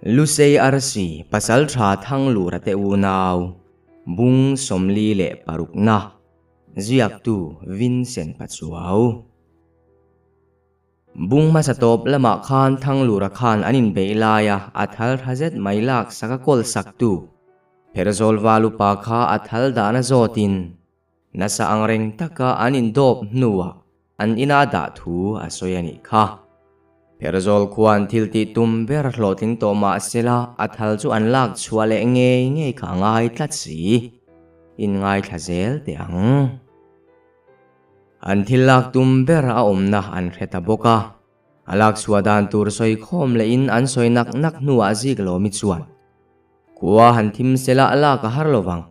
Lusei Arsi Pasaltha Thanglura te unau, Bung 46 na, Ziaktu Vincent Pachuau. Bung hmasa tawp lamah khan Thanglura khan an inbeih laia a thal tha zet mai lak sak a kawl saktu Pherzawl Valupa kha a thal dahna zawtin Nasa angreng taka an indawp hnuah an ina dah thu a sawi a nih kha. Pherzawl khuan thil tih tum ber hlawhtling tawh mah sela a thal chu an lak chhuah leh ngei ngei kha a ngai tlat si. Inngaithla zel teh ang. An thil lak tum ber a awmna an hre ta bawk a. A lak chhuah dan tur sawi khawm lehin an sawi nak nak hnuah zik lawmi chuan Khua han thim sela a lak a har lovang.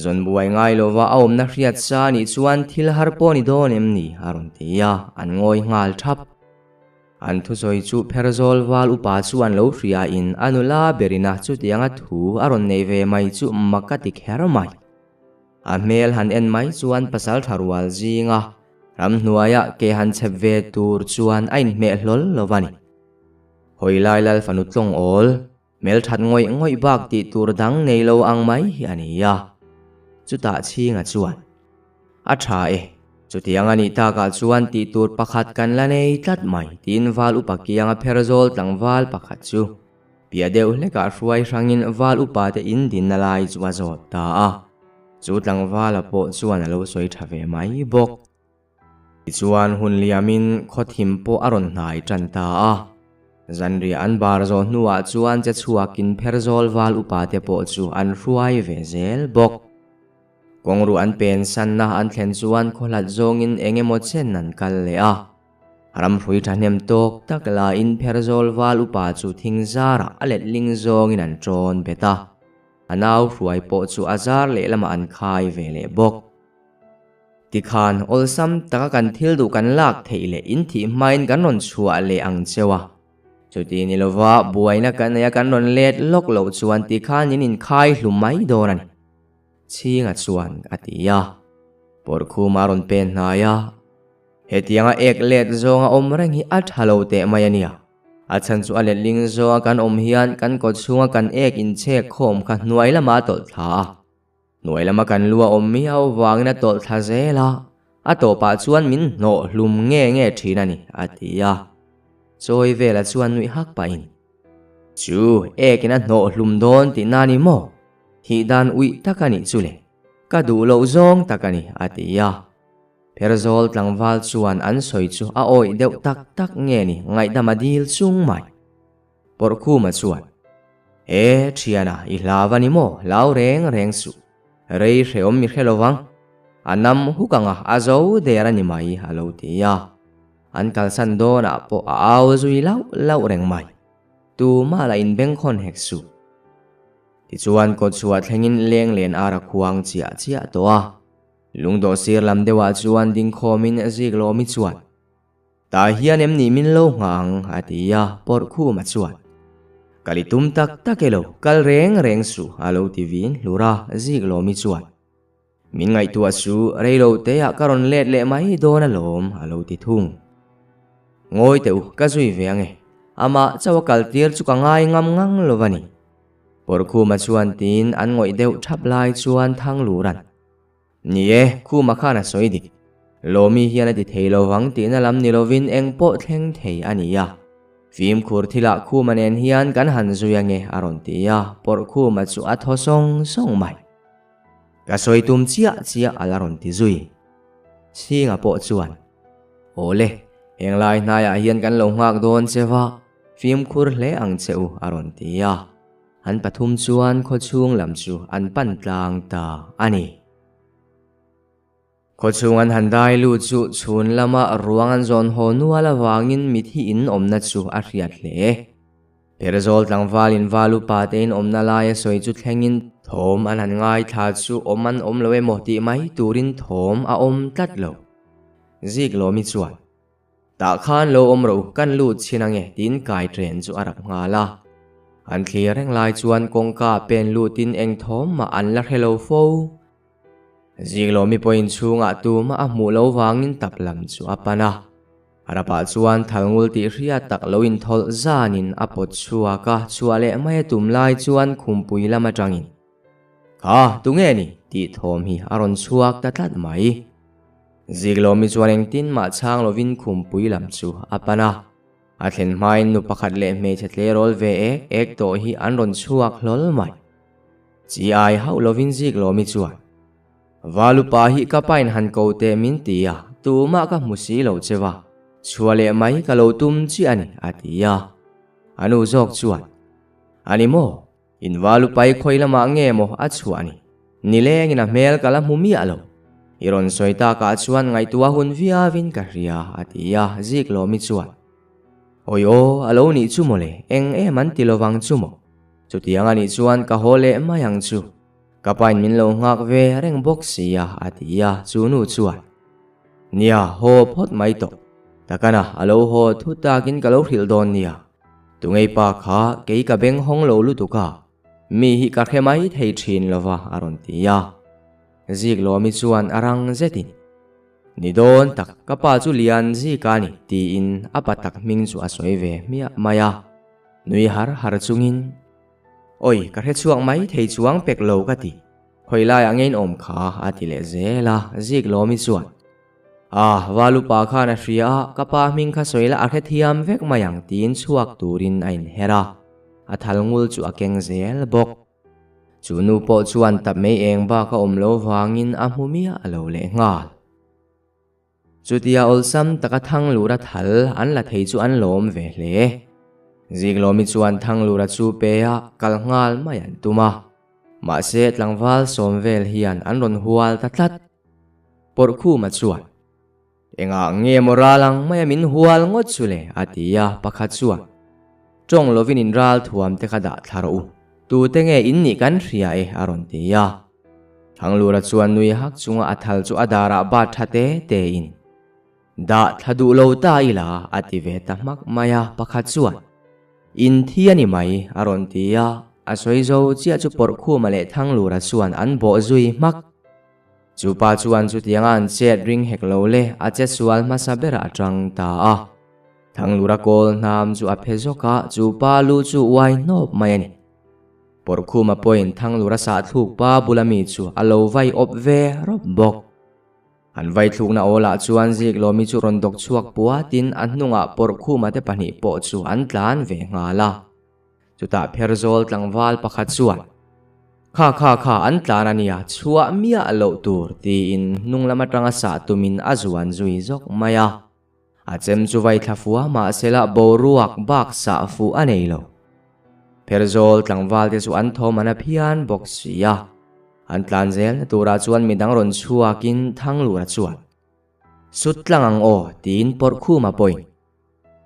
Zawn buai ngai lova a awmna hriat sa anih chuan thil har pawh ni dawn em ni? a rawn ti a, an ngawi nghal thap. An thusawi chu Pherzawl val upa chu an lo hria in a nula berina chutianga thu a rawn nei ve mai chu mak a ti kher mai. A hmel han en mai chuan pasal tha rual zinga ramhnuaia ke han chhep ve tur chuan a inhmeh hlawl lo va ni. Hawilai lal fanu tlawng awl. Hmelthat ngawih ngawih bak tih tur dang nei lo ang mai hi a ni a. Chutah chhinga chuan, A tha e, chutiang a nih takah chuan tih tur pakhat kan la nei tlat mai tiin val upa kianga pher zawl tlangval pakhat chu piah deuh hlekah hruai hrangin val upa te in dinna lai chu a zawt ta a. Chu tlangvala pawh chuan a lo sawi tha ve mai bawk. Tichuan hun liamin khawthim pawh a rawn hnai tan ta a. Zanriah an bar zawh hnuah chuan che chhuakin Pherzawl val upa te pawh chu an hruai ve zel bawk. Kawngruh an pensanna an thlen chuan khawhlat zawngin eng emaw chen an kal leh a. Ramhrui thahnem tawk tak lain Pherzawl val upa chu thing zarah a letling zawngin an tawn bet a. A nau hruai pawh chu a zar lehlamah an khai ve leh bawk. Tikhan awlsam taka kan thil duh kan lak theih leh in thih hmain kan rawn chhuah leh ang cheu a. Chuti ni lova buaina kan nei a kan rawn let lawk loh chuan tikhan in inkhai hlu mai dawn a ni. Chhinga chuan a ti a. Pawrkhuma a rawn pen hnai a. Hetianga ek let zawnga awm reng hi a tha lo teh mai a nia. A chhan chu a letling zawnga kan awm hian kan kawt chhunga kan ek inchhek khawm kha hnuai lamah a tawlh thla a. Hnuai lama kan lu a awm miau vangin a tawlh thla zel a, a tawpah chuan min hnawh hlum nge nge thin a ni, a ti a. Chawi vela chuan nuih hak pahin, Chu, ekin a hnawh hlum dawn tih na ni maw? Thih dan uih tak a nih chu le, ka duh loh zawng tak a ni, a ti a. Pherzawl tlangval chuan an sawi chu a awih deuh tak tak nge ni ngaihdam a dil chung mai. Pawrhkhuma chuan, E, thiana, i hlau a ni maw? Hlau reng reng suh. Rei hrehawm mi hre lovang. A nam huk anga a zo der a ni mai, a lo ti a. An kalsan dawnah pawh a au zui lauh lauh reng mai. Tumah lah inbengkhawn hek suh. Tichuan kawtchhuah thlengin leng len ar a khuang chiah chiah tawh a. Lungdawh sir lam deuhah chuan dingkhawmin Ziklawmi chuan, Tah hian em ni min lo nghah ang? a ti a, Pawrhkhuma chuan, Kal i tum tak tak e lo, kal reng reng suh, a lo ti vin hlur a, Ziklawmi chuan, Min ngaihtuah su, reilo teah ka rawn let leh mai dawn alawm, a lo ti thung. Ngawi teh u, ka zui ve ang e, amah chauh a kal tir chu ka ngai ngam ngang lo va ni. Pawrhkhuma chuan tiin an ngawih deuh thap lai chuan Thanglura'n, Ni e, Khuma khan a sawi dik. Lawmi hian a ti thei lo vang tihna lam ni lovin eng pawh thleng thei a ni a. Fimkhur thilah Khuma nen hian kan han zui ange a rawn ti a, pawrh Khuma chu a thaw sawng sawng mai. Ka sawi tum chiah chiah a la rawn ti zui. Chhinga pawh chuan, Awle, henglai hnaiah hian kan lo nghak dawn che va, fimkhur hle ang che u a rawn ti a. An pathum chuan khawchhung lam chu an pan tlang ta a ni. Khawchhung an han dai lut chu chhun lama ruang an zawn haw nual avangin mithi in awmna chu a hriat hle. Pherzawl tlangval in val upa te in awmna laia sawi chu thlengin thawm an han ngaithla chu awm an awm lo emaw tih mai turin thawm a awm tlat lo. Ziklawmi chuan. Tah khan lo awm rawh u, kan lut chhin ange tiin kai ṭen chu a rap nghal a. An thlir reng lai chuan kawngka pen lutin eng thawm mah an la hre lo fo. Ziklawmi pawhin chhungah tumah a hmuh lo vangin tap lam chu a pan a. Rapah chuan thalngul tih hriat tak lo inthawlh zanin a pawt chhuak a, chhuah leh mai a tum lai chuan khumpui lam atangin, Kha, tunge ni? tih thawm hi a rawn chhuak ta tlat mai. Ziklawmi chuan engtin mah chhang lovin khumpui lam chu a pan a. A thlen hmain nu pakhat leh hmeichhe tleirawl ve ek ek tawh hi an rawn chhuak hlawl mai. Chi ai hauh lovin Ziklawmi chuan, Valupa hi ka pain han ko teh min ti a, tumah ka hmu si lo che va, chhuah leh mai ka lo tum chiah a ni, a ti a. A nu zawk chuan, A ni maw? In Valupai khawi lamah nge maw a chhuah a ni? Nilengin a hmel ka la hmu miah lo. I rawn sawi takah chuan ngaihtuah hun viauin ka hria, a ti a, Ziklawmi chuan, Awi aw, a lo nih chu maw le, eng em an ti lovang chu maw? Chutiang a nih chuan ka haw leh mai ang chu. Ka pain min lo nghak ve reng bawk si a, a ti a, chu nu chuan, Nia, haw phawt mai tawh. Takana, a lo haw thut takin ka lo hrilh dawn nia. Tungei pa kha kei ka beng hawng lo lutuk a, mi hi ka hre mai thei thin lo va, a rawn ti a. Ziklawmi chuan a rang zetin, Ni dawn tak, ka pa chu Lian Zika a ni, tiin a pa tak hming chu a sawi ve hmiah mai a. Nui har har chungin, Awi, ka hre chhuak mai thei chuang pek lo ka ti. Khawi laiah nge in awm kha? a ti leh zel a, Ziklawmi chuan, Ah, Valupa khan a hria a, ka pa hming kha sawi la a hrethiam vek mai ang tiin chhuak turin a inher a, a thal ngul chu a keng zel bawk. Chu nu pawh chuan tap mei eng bak a awm lo vangin a hmu miah lo leh nghal. Chutia awlsam taka Thanglura thal an la thei chu an lawm ve hle. Ziklawmi chuan Thanglura chu pe a kal nghal mai an tum a. Mahse tlangval sawm vel hian an rawn hual ta tlat. Pawrhkhuma chuan, Engah nge maw ral ang maia min hual ngawt chu le? a ti a, pakhat chuan, Tawng lovin in ral thuam te kha dah thla rawh u, tute nge in nih kan hria e, a rawn ti a. Thanglura chuan nui hak chunga a thal chu a darah bat tha te te in, Dah thla duh lo ta ila, a ti ve ta hmak mai a, pakhat chuan, In thi a ni mai, a rawn ti a, a sawi zo chiah chu Pawrhkhuma leh Thanglura chuan an bawh zui hmak. Chu pa chuan chutianga an chet ring hek lo le a che sual hmasa berah a tang ta a. Thanglura kawl hnam chu a phe zawk a, chu pa lu chu uai hnawp mai a ni. Pawrhkhuma pawhin Thanglura sahthluk pa bula mi chu a lo vai awp ve rawp bawk. An vai thlukna awlah chuan Ziklawmi chu rawn dawk chhuak puatin a hnungah Pawrhkhuma te pahnih pawh chu an tlan ve nghal a. Chutah Pherzawl tlangval pakhat chuan, Kha kha kha an tlan a nia, chhuah miah loh tur, tiin hnung lam atanga sah tumin a zuan zui zawk mai a. A chem chu vai thla fua mahsela boruak bak sah fuh a nei lo. Pherzawl tlangval te chu an thawm an a phian bawk si a. An tlan zelna turah chuan midang rawn chhuakin Thanglura chuan, Sut tlang ang aw, tiin Pawrhkhuma pawhin,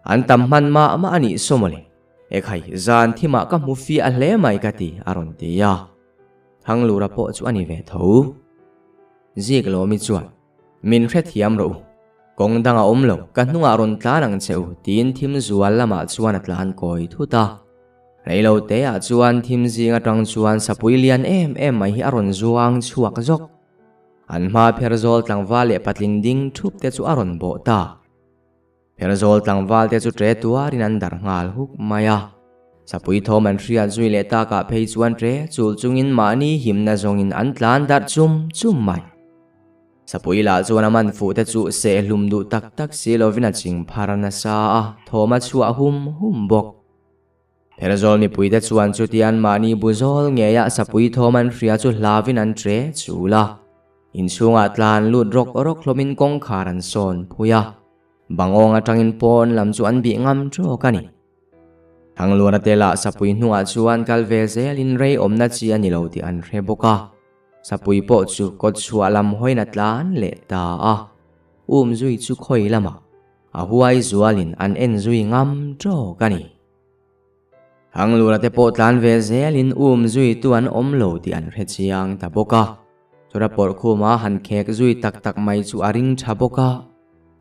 An tam hman mah mah a nih saw mawle. Ekhai, zan thimah ka hmu fiah hle mai ka ti, a rawn ti a. Thanglura pawh chu a ni ve tho. Ziklawmi chuan, Min hrethiam rawh u. Kawng dang a awm lo, ka hnungah rawn tlan ang che u, tiin thim zual lamah chuan a tlan kawi thut a. Reilo teah chuan thim zing atang chuan sapui lian em em mai hi a rawn zuang chhuak zawk. An hma pherzawl tlangval leh patling ding thup te chu a rawn bawh ta. Pherzawl tlangval te chu ṭe tuarin an darh nghal huk mai a. Sapui thawm an hriat zui leh takah phei chuan ṭe chul chungin mahni himna zawngin an tlan darh chum chum mai. Sapui lah chuan a man fuh te chu sehhlum duh tak tak si lovin a ching phar nasa a, thawm a chhuah hum hum bawk. Pherzawl mipuite chuan chutian mahni bu zawl ngeiah sapui thawm an hria chu hlauin an ṭe chul a. Inchhungah tlan lut rawk rawk hlawmin kawngkhar an sawn phui a. Bangawng atangin pawn lam chu an bih ngam ṭawk a ni. Thangluana te lah sapui hnungah chuan kal ve zelin rei awmna chi a ni lo tih an hre bawk a. Sapui pawh chu kawtchhuah lam hawiin a tlan leh ta a. Umzui chu khawi lamah A huai zualin an en zui ngam tawk a ni. Thanglura te pawh tlan ve zelin um zuitu an awm lo tih an hre chiang ta bawk a. Chura pawrhkhuma han khek zui tak tak mai chu a ring tha bawk a.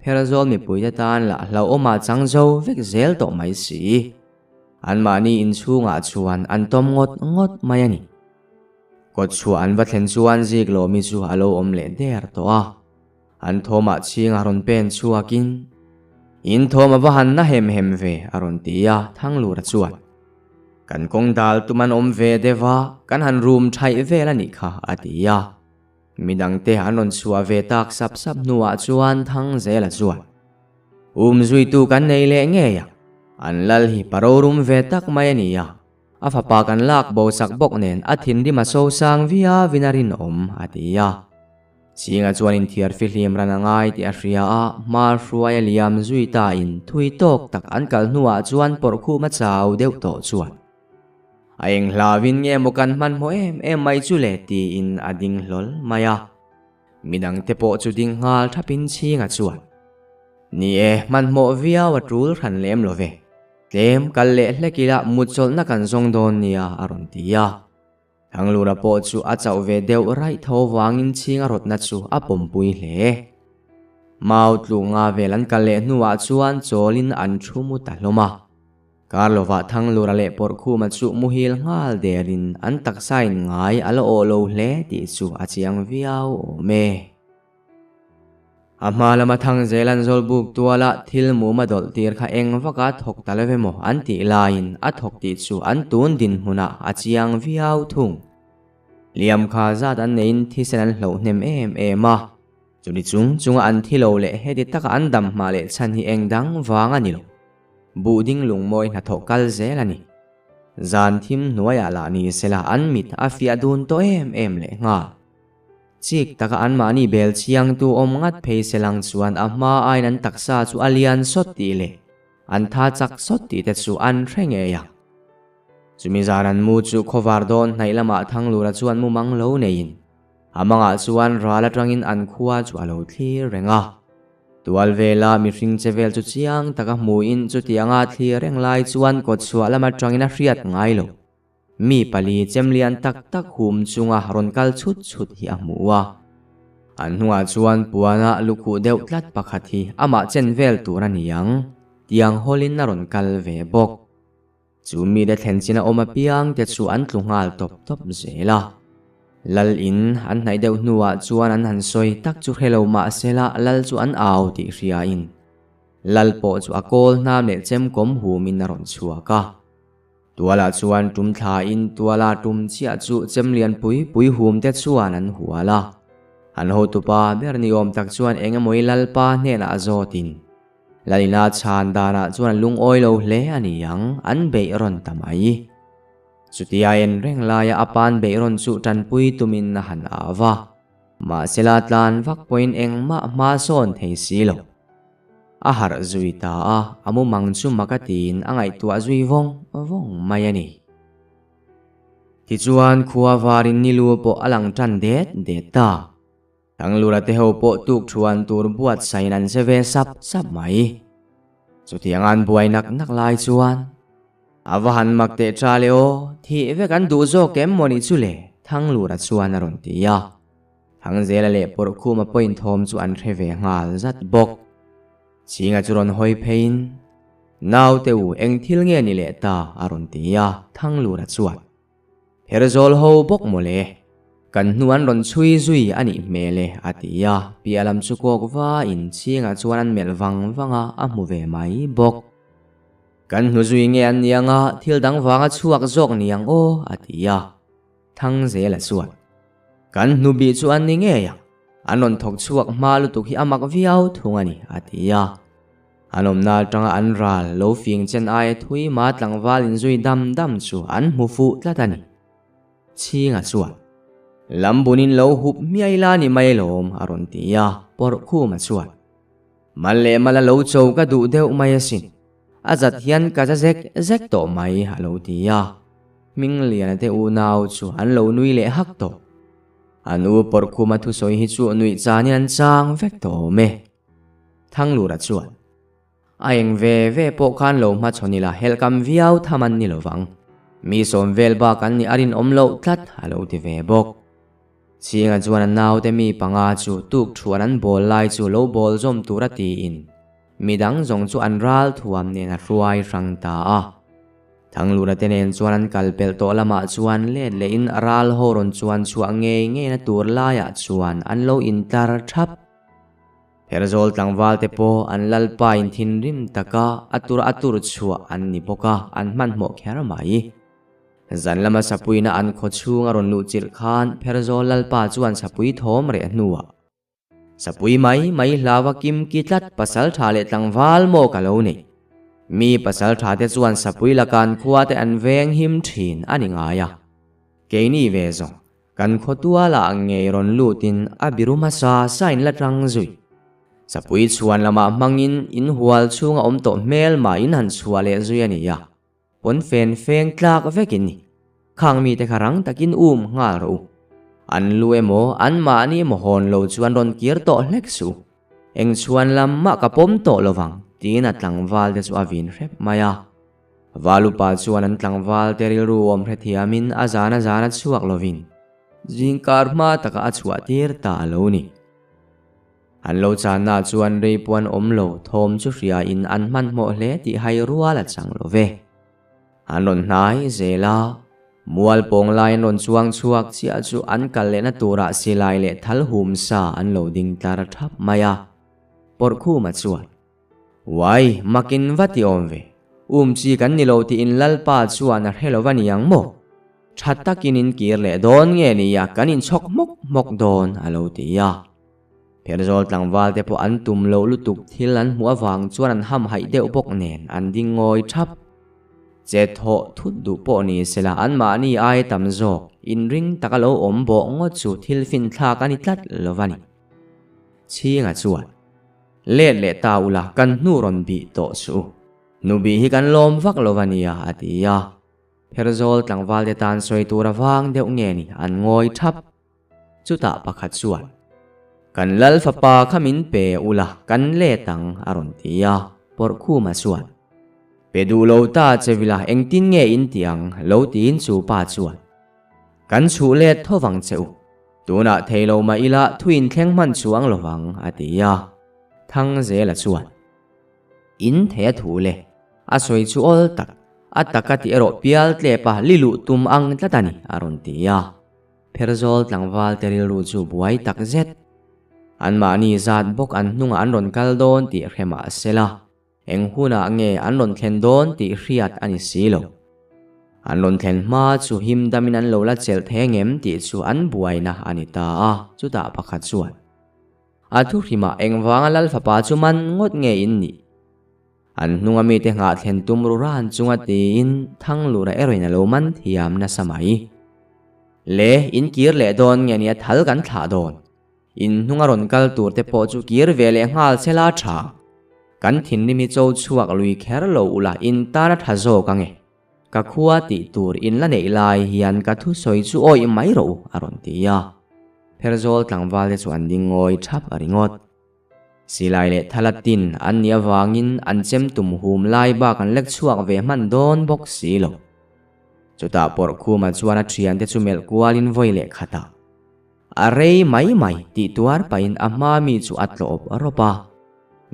Pherzawl mipuite tan lah hlauhawmah chang zo vek zel tawh mai si. Anmahni inchhungah chuan an tawm ngawt ngawt mai a ni. Kawtchhuah an va thlen chuan Ziklawmi chu a lo awm leh der tawh a. An thawmah chhingah rawn pen chhuakin, In thawm a va han na hem hem ve, a rawn ti a, Thanglura chuan, Kan kawng dal tum an awm ve deuh a, kan han rum thaih vel a nih kha, a ti a. Midangte an rawn chhuah ve tak sap sap hnuah chuan Thangzela chuan, Um zuitu kan nei leh ngei a, an lal hi paro rum ve tak mai a ni a, a fapa kan lak bo sak bawk nen a thinrim a sosang viauin a rinawm, a ti a. Chhinga chuan inthiar fihlim ran a ngai tih a hria a, hma hruai a liam zui ta in thui tawk tak an kal hnuah chuan pawrhkhum a chau deuh tawh chuan a eng hlauin nge maw kan hmanhmawh em em mai chu le tiin a ding hlawl mai a. Midangte pawh chu ding nghal thapin Chhinga chuan Ni e, hmanhmawh viau a tul hran lem lo ve, tlem kal leh hlek ila mutchawlhna kan zawng dawn nia a rawn ti a. Thanglura pawh chu a chauh ve deuh raih tho vangin chhinga rawtna chu a pawmpui hle. Mau tluk nga vel an kal leh hnuah chuan chawlin an thu mu ta hlawm a. Kar lovah Thanglura leh Pawrhkhuma chu muhil nghal derin an taksain ngai a la awh lo hle tih chu a chiang viau awm e. A hma lama thang zel an zawl buk tuala thil mum a dawlh tir kha eng vaka thawk ta lo emaw an tih laiin a thawk tih chu an tun dinhmunah a chiang viau thung. Liam kha zat an neiin thisen an hloh hnem em em a, chumi chung chunga an thi lo leh heti taka an dam hma leh chhan hi eng dang vang a ni lo. Buh ding lungmawi hnathawh kal zel a ni. Zan thim hnuaiah lah ni sela an mit a fiah dun tawh em em leh nghal. Chik taka anmahni bel chiangtu awm ngat phei se lang chuan a hma aiin an taksa chu a lian sawt tih leh an tha chak sawt tih te chu an hre ngei ang. Chumi zan an mu chu khawvar dawn hnaih lamah Thanglura chuan mu mang lo neiin a mangah chuan ral atangin an khua chu a lo thlir reng a. Tual vela mihring che vel chu chiang taka hmuin chutianga thlir reng lai chuan kawtchhuah lam atangin a hriat ngai lo. Mi pali chemlian tak tak hum chunga rawn kal chhut chhut hi a hmu a. An hnungah chuan puana lukhuh deuh tlat pakhat hi amah chen vel tur a ni ang, tiang hawlin a rawn kal ve bawk. Chu mite thlen chin a awm apiang te chu an tlu nghal tawp tawp zel a. Lal in an hnaih deuh hnuah chuan an han sawi tak chu hre lo mah sela lal chu an au tih hriain lal pawh chu a kawl hnam leh chemkawm humin a rawn chhuak a. Tualah chuan tum thlain tuala tum chiah chu chemlian pui pui hum te chuan an hual a. An hotupa ber ni awm tak chuan eng emaw i Lalpa hnenah a zawtin Lalina chhan danah chuan a lungawi lo hle a ni ang, an beih rawn ta mai. Chutia en reng laia a pan beih rawn chu tanpui tumin a han ah va. Mahsela tlan vak pawhin engmah hma sawn thei si lo. A harh zui ta a, a mumang chu mak a tiin a ngaihtuah zui vawng vawng mai a ni. Tichuan khua varin ni lu pawh a lang tan det det ta. Thanglura te ho pawh tuk thuan tur buatsain an che ve sap sap mai. Chutiang an buai nak nak lai chuan a va han mak teh tha le aw, thih vek an duh zawk em maw nih chu le, Thanglura chuan a rawn ti a. Thangzela leh Pawrhkhuma pawhin thawm chu an hre ve nghal zat bawk. Chhinga chu rawn hawi pheiin, Naute u, eng thil nge ni leh ta? a rawn ti a, Thanglura chuan, Pherzawl ho bawk maw le? Kan hnu an rawn chhui zui a nih hmel e, a ti a, piah lam chu kawk vain Chhinga chuan an melh vang vang a, a hmu ve mai bawk. Kan hnu zui nge an ni anga thil dang vanga chhuak zawk ni ang aw, a ti a. Thangzela chuan, Kan hnu bih chu an ni ngei ang, an rawn thawk chhuak hma lutuk hi a mak viau thung a ni, a ti a. An awmna atanga an ral lo fing chen aia thui ma tlangval inzui dam dam chu an hmu fuh tlat a ni. Chhinga chuan, Lambunin lo hup hmiai la ni mai lawm, a rawn ti a, Pawrhkhuma chuan, Mal leh mal a lo cho ka duh deuh mai asin. A zat hian ka za zek zek tawh mai, a lo ti a. Hmingliana te unau chu an lo nui leh hak tawh. An u Pawrhkhuma thusawi hi chu nuih chanin an chang vek tawh awm e. Thanglura chuan, A eng ve ve pawh khan lo hmachhawn ila helhkam viau tham an ni lovang. Mi sawm vel bak an nih a rinawm loh tlat, a lo ti ve bawk. Chhinga chuan a naute mi panga chu tuk thuan an bawl lai chu lo bawl zawm tur a tiin midang zawng chu an ral thuam nen a hruai hrang ta a. Thanglura te nen chuan an kal pelh tawh lamah chuan let lehin ral ho rawn chuan chhuah ngei ngeina tur laiah chuan an lo intlar thap. Pherzawl tlangval te pawh an lalpa in thinrim taka a tur a tur chhuah an ni bawk a, an hmanhmawh kher mai. Zan lama sapuina an khaw chhung a rawn luh chilh khan Pherzawl lalpa chuan sapui thawm reh hnuah, Sapui mai mai hlava kim ki tlat pasal tha leh tlangval maw ka lo nei. Mi pasal tha te chuan sapui lakan khua te an veng him thin a ni ngai a. Keini ve zawng, kan khaw tualah ngei rawn lutin a biru hmasa sa in la tang zui. Sapui chhuan lamah hmangin in hual chhunga awm tawh hmel mah in han chhuah leh zui a ni a, pawn fen feng tlak vek in ni. Khang mite kha rang takin um nghal rawh u. An lu emaw an mahni emaw hawn lo chuan rawn kir tawh hlek suh. Eng chhuan lam mah ka pawm tawh lovang tiin a tlangval te chu a vin hrep mai a. Valupa chuan an tlangval te rilru awm hrethiamin a zana zana chhuak lovin zingkar hma taka a chhuah tir ta a lo ni. An lo channa chuan rei puan awm lo thawm chu hriain an hmanhmawh hle tih hai rual a chang lo ve. An rawn hnai zel a, mual pawng lai an rawn chuang chhuak chiah chu an kal lehna turah silai leh thal hum sa an lo ding tlar thap mai a. Pawrhkhuma chuan. Uai, makin va ti awm ve. Um chi kan ni lo tiin Lalpa chuan a hre lo va ni ang maw? Tha takin in kir leh dawn nge nia kan inchhawk hmawk hmawk dawn a lo ti a. Pherzawl tlangval te pawh an tum loh lutuk thil an hmuh avang chuan an hamhaih deuh bawk nen an ding ngawi thap. Che thawh thut duh pawh ni sela anmahni ai tam zawk inring taka lo awm bawh ngawt chu thil finthlak a ni tlat lo va ni. Chhinga chuan. Let leh ta ula, kan hnu rawn bih tawh suh u. Nu bih hi kan lawm vak lo va nia, a ti a. Pherzawl tlangval te tan sawi tur a vang deuh nge ni, an ngawi thap. Chutah pakhat chuan, Kan lal fapa kha min pe ula, kan let ang, a rawn ti a. Pawrhkhuma chuan, Pe duh lo ta che vila, engtin nge in ti ang? lo tiin chu pa chuan, Kan chhuh let tho vang che u. Tunah thei lo mah ila thuin thleng hman chuang lo vang, a ti a. Thangzela chuan, In thei a thu le, a sawi chu awl tak, a taka tih erawh pial tlep a li luh tum ang tlat a ni, a rawn ti a. Pherzawl tlangval te rilru chu buai tak zet. Anmahni zat bawk an hnungah an rawn kal dawn tih hre mah se la. Eng hunah nge an rawn thlen dawn tih hriat a ni si lo. An rawn thlen hma chu him damin an lo la chelh thei ngem tih chu an buaina a ni ta a, chutah pakhat chuan, A thuhrimah engvanga Lal fapa chu man ngawt nge in nih? An hnunga mite nghah thlen tum ru ran chunga tiin Thanglura erawhin a lo man thiam nasa mai. Le, in kir leh dawn nge nia thal kan thlah dawn? In hnunga rawn kal tur te pawh chu kir ve leh nghal che la tha. Kan thinrim hi cho chhuak lui kher lo ula in tan a tha zawk ange. Ka khua tih tur in la neih lai hian ka thusawi chu awih mai rawh u a rawn ti a. Pherzawl tlangval te chu an ding ngawi thap a ringawt. Silai leh thala tin an nih avangin an chem tum hum lai bak an lek chhuak ve hman dawn bawk si lo. Chutah Pawrhkhuma chuan a thiante chu melh kualin vawi leh khat a. A rei mai mai tih tuar pahin a hma mi chu a tlawp rawp a.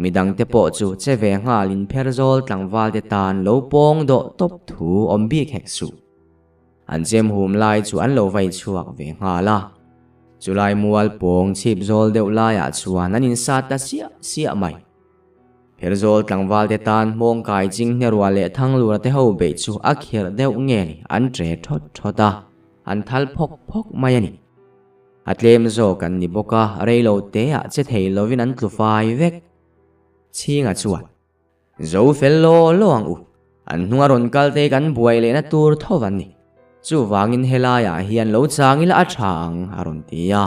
Midangte pawh chu che ve nghalin Pherzawl tlangvalte tan lo pawng dawh tawp thu awm bik hek suh. An chem hum lai chu an lo vai chhuak ve nghal a. Chulai mual pawng chhip zawl deuh laiah chuan an insat ta siah siah mai. Pherzawl tlangvalte tan hmawng kai ching hnerua leh Thanglura te ho beih chu a khirh deuh nge ni an tre thawt thawt a. An thal phawk phawk mai a ni. A tlem zawk an ni bawk a, rei lo teah che thei lovin an tlu fai vek. Chhinga chuan, Zo fel law law ang u, an hnunga rawn kal te kan buai lehna tur tho an ni. Chuvangin helaiah hian lo chang ila a tha ang, a rawn ti a.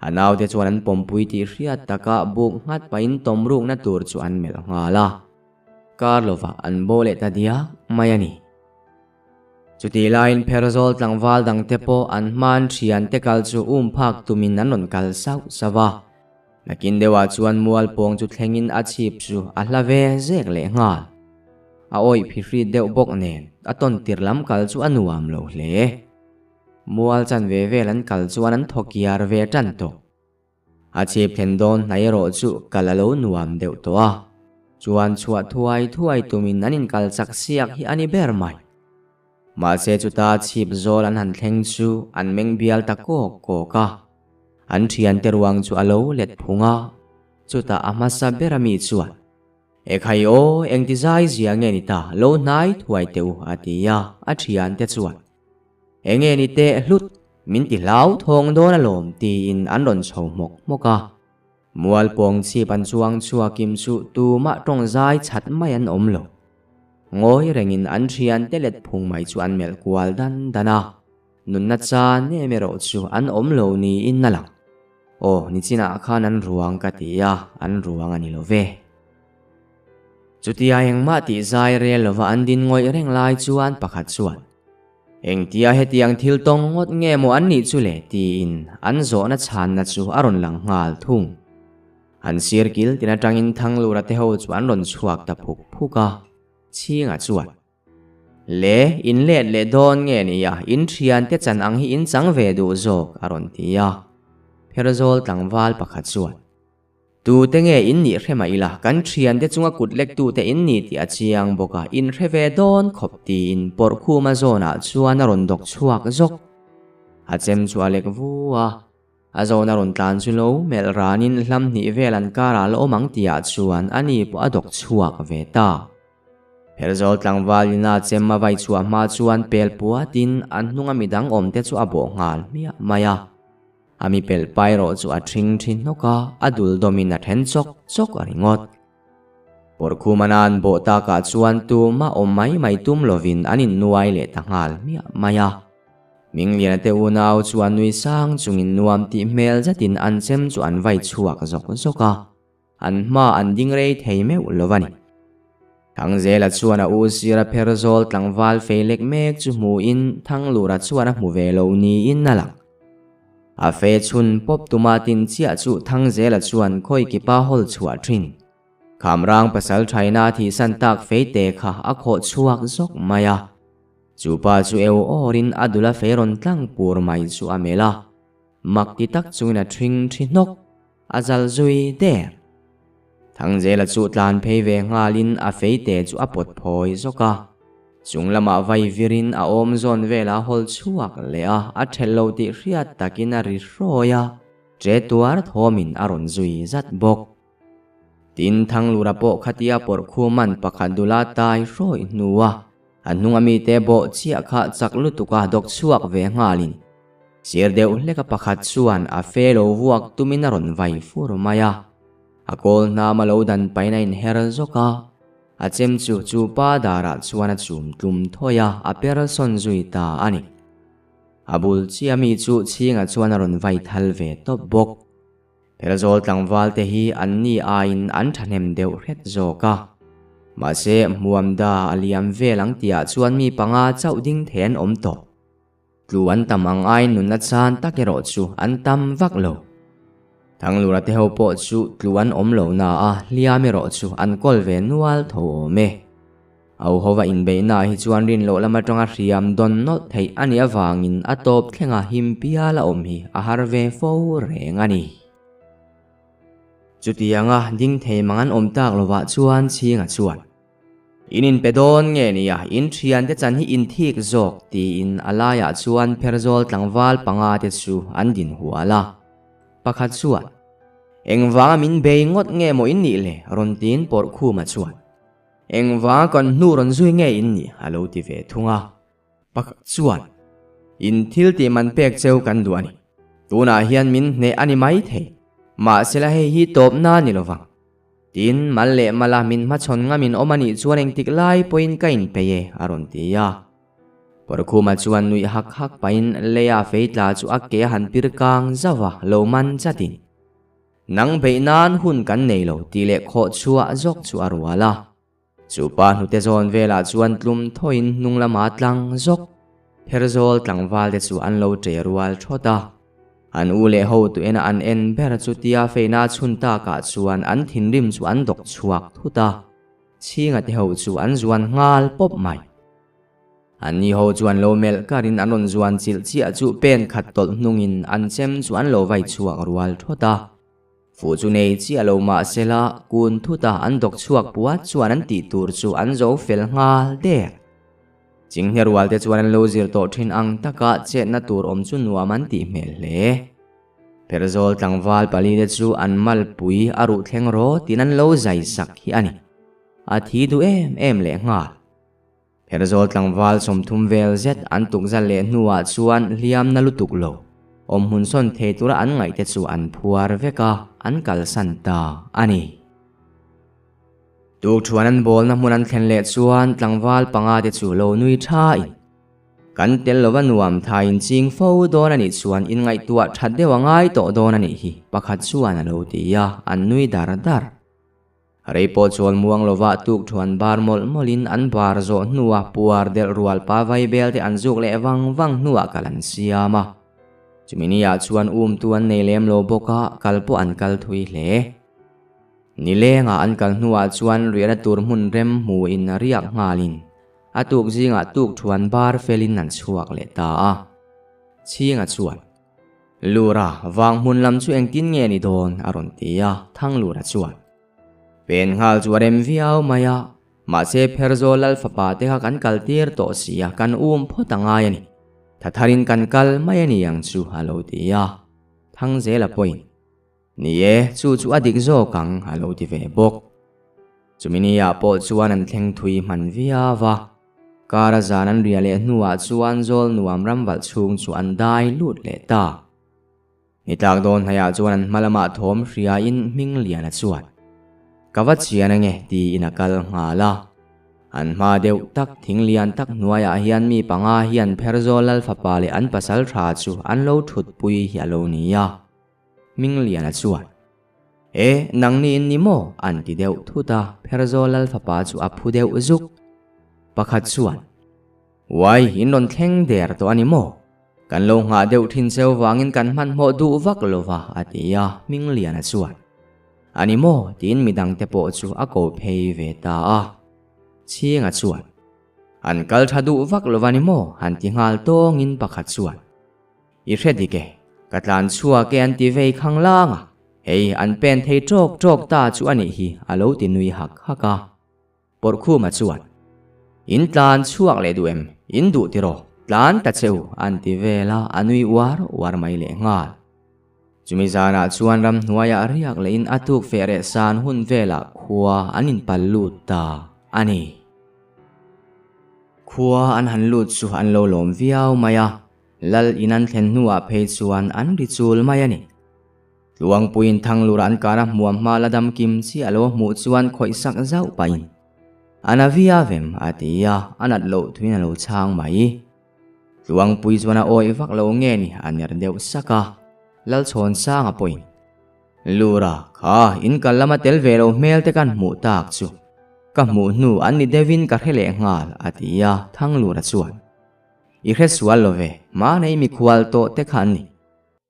A naute chuan an pawmpui tih hriat takah buk nghat pahin tawmrukna tur chu an melh nghal a. Kar lovah an bo leh ta diak mai a ni. Chutih laiin Pherzawl tlangval dangte pawh an hman thiante kal chu um phak tumin an rawn kal sauh sauh a. Nakin deuhah chuan mual pawng chu thlengin a chhip chu a hla ve zek leh nghal. A awih phihrit deuh bawk nen a tawn tir lam kal chu a nuam lo hle. Mual chan ve vel an kal chuan an thaw kiar ve tan tawh. A chhip thlen dawn hnai erawh chu kal a lo nuam deuh tawh a, chuan chhuah thuai thuai tumin an inkal chak siak hi a ni ber mai. Mahse chuta chhip zawl an han thleng chu an meng bial ta kawk kawk a, an thiante ruang chu a lo let phung a. Chutah a hmasa ber ami chuan, Ekhai aw, engti zai zia nge ni ta, lo hnai thuai teh u, a ti a, a thiante chuan, Enge ni teh hlut, min ti hlau thawng dawn alawm, tiin an rawn chho hmawk hmawk a. Mual pawng chhip an chuang chhuakim chu tumah tawng zai chat mai an awm lo. Ngawi rengin an thiante let phung mai chu an melh kual dan dan a. Nunna chan em erawh chu an awm lo niin a lang. Aw, nichinah khan an ruang ka ti a, an ruang a ni lo ve. Chutia engmah tih zai rel lova an din ngawih reng lai chuan pakhat chuan, Engtia hetiang thil tawng ngawt nge maw an nih chu le? tiin an zawhna chhanna chu a rawn lang nghal thung. An sir kil tin atangin Thanglura te ho chu an rawn chhuak ta phuk phuk a, Chhinga chuan, Le, in let leh dawn nge nia, in thiante chan ang hi in chang ve duh zawk, a rawn ti a. Pherzawl tlangval pakhat chuan, Tute nge in nih hre mah ila, kan thiante chunga kut lektute in ni tih a chiang bawk a, in hre ve dawn khawp tiin Pawrhkhuma zawnah chuan a rawn dawk chhuak zawk. A chem chu a lek vu a, a zawn a rawn tlan chu lo melh ranin hlam hnih vel an karah la awm ang tihah chuan ani pawh a dawk chhuak ve ta. Pherzawl tlangval ina chem a vai chhuah hma chuan pel puatin an hnunga midang awmte chu a bawh nghal hmiah mai a. A mi pelh pai rawh chu a thing thi hnawk a, a dul dawmin a then chawk chawk a ringawt. Pawrkhumana an bawh takah chuan tumah awm mai mai tum lovin an innuai leh ta nghal hmiah mai a. Mingliana te unau chu a nui sang chungin nuam tih hmel zetin an chem chu an vai chhuak zawk zawk a. An hma an ding rei thei meuh lo a ni. Thangzela chuan a u sira pher zawl tlangval fei lek mek chu hmuin Thanglura chuan a hmu ve lo niin a lang. A fe chhun pawp tuma tin chiah chu Thangzela chuan khawi kipa hawl chhuah thin. Khamrang pasal thaina thihsan tak feite kha a khawh chhuak zawk mai a. Chu pa chu eu awrin a dula fei rawn tlang pur mai chu a melh a. Mak ti tak chungin a thing thi hnawk. A zal zui der. Thangzela chu tlan phei ve nghalin a feite chu a pawt phawi zawk a. Chung lamah vai virin a awm zawn velah hawl chhuak leh a, a ṭhelh lo tih hriat takin a ri hrawi a, ṭe tuar thawmin a rawn zui zat bawk. Tin, Thanglura pawh khatia pawrh khuman pakhat dula tai hrawi hnua a hnunga mite bawh chiah kha chak lutuka dawk chhuak ve nghalin Sir deuh hleka pakhat chuan a fe lo vuak tumin a rawn vai fur mai a. A kawl hnam a lo dan pahin a inher zawk a. A chem chu chu pa darah chuan a chum tlum thawi a, a per sawn zui ta a ni. A bul chiah mi chu chhingah chuan a rawn vai thal ve tawp bawk. Pherzawl tlangval te hi an ni aiin an thahnem deuh hret zawk a. Mahse, hmuamda a liam vel ang tihah chuan mi panga chauh ding thei an awm tawh. Tlu an tam ang ai nunna chan tak erawh chu an tam vak lo. Thanglura te ho pawh chu tlu an awm lo na a, hliam erawh chu an kawl ve nual tho awm e. Au hova inbeihna hi chuan rin loh lam atanga hriam dawn nawlh theih a nih avangin a tawp thlenga him pial a awm hi a har ve fo reng a ni. Chutianga ding thei mang an awm tak lovah chuan Chhinga chuan, In inpe dawn nge nia, in thiante chan hi in thik zawk, tiin a laiah chuan Pherzawl tlangval panga te chu an din hual a. Pakhat chuan, Engvanga min bei ngawt nge maw in nih le? rawn tiin Pawrhkhuma chuan, Engvanga kan hnu rawn zui nge in nih? a lo ti ve thung a. Pakhat chuan, In thil tih man pek cheu kan duh a ni. Tunah hian min hneh a ni maithei. Mahsela hei hi tawpna a ni lovang. Tin, mal leh mala min hmachhawn ngamin awm a nih chuan engtik lai pawhin ka inpeih e, a rawn ti a. Pawrkhuma chuan nuih hak hak pahin leia fei tla chu a ke a han pir kang zauh a, lo man chatin, Nang beih nan hun kan nei lo tih leh khawh chhuah zawk chu a rual a. Chu pa hnute zawn velah chuan tlum thawiin hnung lama tlang zawk Pherzawl tlangval te chu an lo ṭe rual ṭhawt a. An u leh hotu ena an en ber chu tia feina chhun takah chuan an thinrim chu an dawk chhuak thut a, chhinga te ho chu an zuan nghal pawp mai. An ni ho chuan lo melh karin an rawn zuan chilh chiah chu pen khat tawlh hnungin an chem chu an lo vai chhuak rual thawt a. Fuh chu nei chiah lo mah sela kun thuta an dawk chhuak puat chuan an tih tur chu an zo fel nghal der. Chinghne rual te chuan an lo zir tawh thin ang taka chetna tur awm chu nuam an tih hmel hle. Pherzawl tlangval palite chu an malpui a ruh thleng rawtin an lo zai sak hi a ni. A thi duh em em leh nghal. Pherzawl tlangval 30 vel zet an tukzal leh hnuah chuan hliamna lutuk lo awm hmun sawn thei tura an ngaihte chu an phuar vek a, an kalsan ta a ni. Tukṭhuan an bawlna hmun an thlen leh chuan tlangval panga te chu lo nui thain, Kan tel lova nuam tha inching fo dawn a nih chuan inngaihtuah that deuh a ngai tawh dawn a nih hi, pakhat chuan a lo ti a, an nui dar dar. Rei pawh chuan muang lovah tukṭhuan bar mawlh mawlhin an bar zawh hnua puar delh rual pa vaibel te an zuk leh vang vang hnuah kal an siam a. Chumi niah chuan umtu an nei lem lo bawk a, kal pawh an kal thui hle. Nilengah an kal hnuah chuan riahna tur hmun rem hmuin riak nghalin a tuk zingah tukṭhuan bar felin an chhuak leh ta a. Chhinga chuan, Lura, vang hmun lam chu engtin nge ni dawn? a rawn ti a, Thanglura chuan, Pen nghal chu a rem viau mai a, mahse Pherzawl Lal fapa te kha kan kal tir tawh si a, kan um phawt a ngai a ni. Thatharin kan kal mai a ni ang chu, a lo ti a. Thangzela pawhin, Ni e, chu chu a dik zawk ang, a lo ti ve bawk. Chumi niah pawh chuan an thleng thui hman viau a. Kara zan an ria leh hnuah chuan zawl nuam ram valh chhung chu an dai lut leh ta. Ni tlak dawn hnaiah chuan an hma lamah thawm hriain hming lian a chuan, Ka va chian ange, tiin a kal nghal a. An hma deuh tak thing lian tak hnuaiah hian mi panga hian Pherzawl Lalfapa leh an pasal tha chu an lo thutpui hi a lo ni a. Hmingliana chuan, E, nangni in ni maw? an ti deuh thut a, Pherzawl Lal fapa chu a phu deuh zuk. Pakhat chuan, Uai, in rawn thleng der tawh a ni maw? Kan lo nghah deuh thin cheu vangin kan hmanhmawh duh vak lo va, a ti a, Hmingliana chuan, A ni maw? tiin midangte pawh chu a ko phei ve ta a. Chhinga chuan, An kal tha duh vak lo va ni maw? han ti nghal tawngin pakhat chuan, I hre dik e, ka tlan chhuak e an ti vei khang lang a, hei an pen thei tawk tawk ta chu a nih hi a lo ti nui hak hak a. Pawrhkhuma chuan, In tlan chhuak leh duh em? In duh tiraw? Tlan ta che u an ti vel a, a nui uar uar mai leh nghal. Chumi zanah chuan ramhnuaiah riak lehin a tuk feh reh san hun velah khua an inpal lut ta a ni. Khua an han lut chu an lo lawm viau mai a, Lal in an thlen hnuah phei chuan an ri chul mai a ni. Tluangpuiin Thanglura an kar a hmuam hma la dam kim chi a lo hmuh chuan khawih sak zauh pahin, A na via vem, a ti a, a nat loh thuin a lo chhang mai. Tluangpui chuan a awih vak lo nge ni a ner deuh sak a, Lalchhawnsanga pawhin, Lura, kha, in kal lama tel ve lo hmel te kan hmuh tak chu ka hmuh hnu an ni deuhin ka hre leh nghal, a ti a, Thanglura chuan, I hre sual lo ve, mahni mikhual tawh te kha an ni.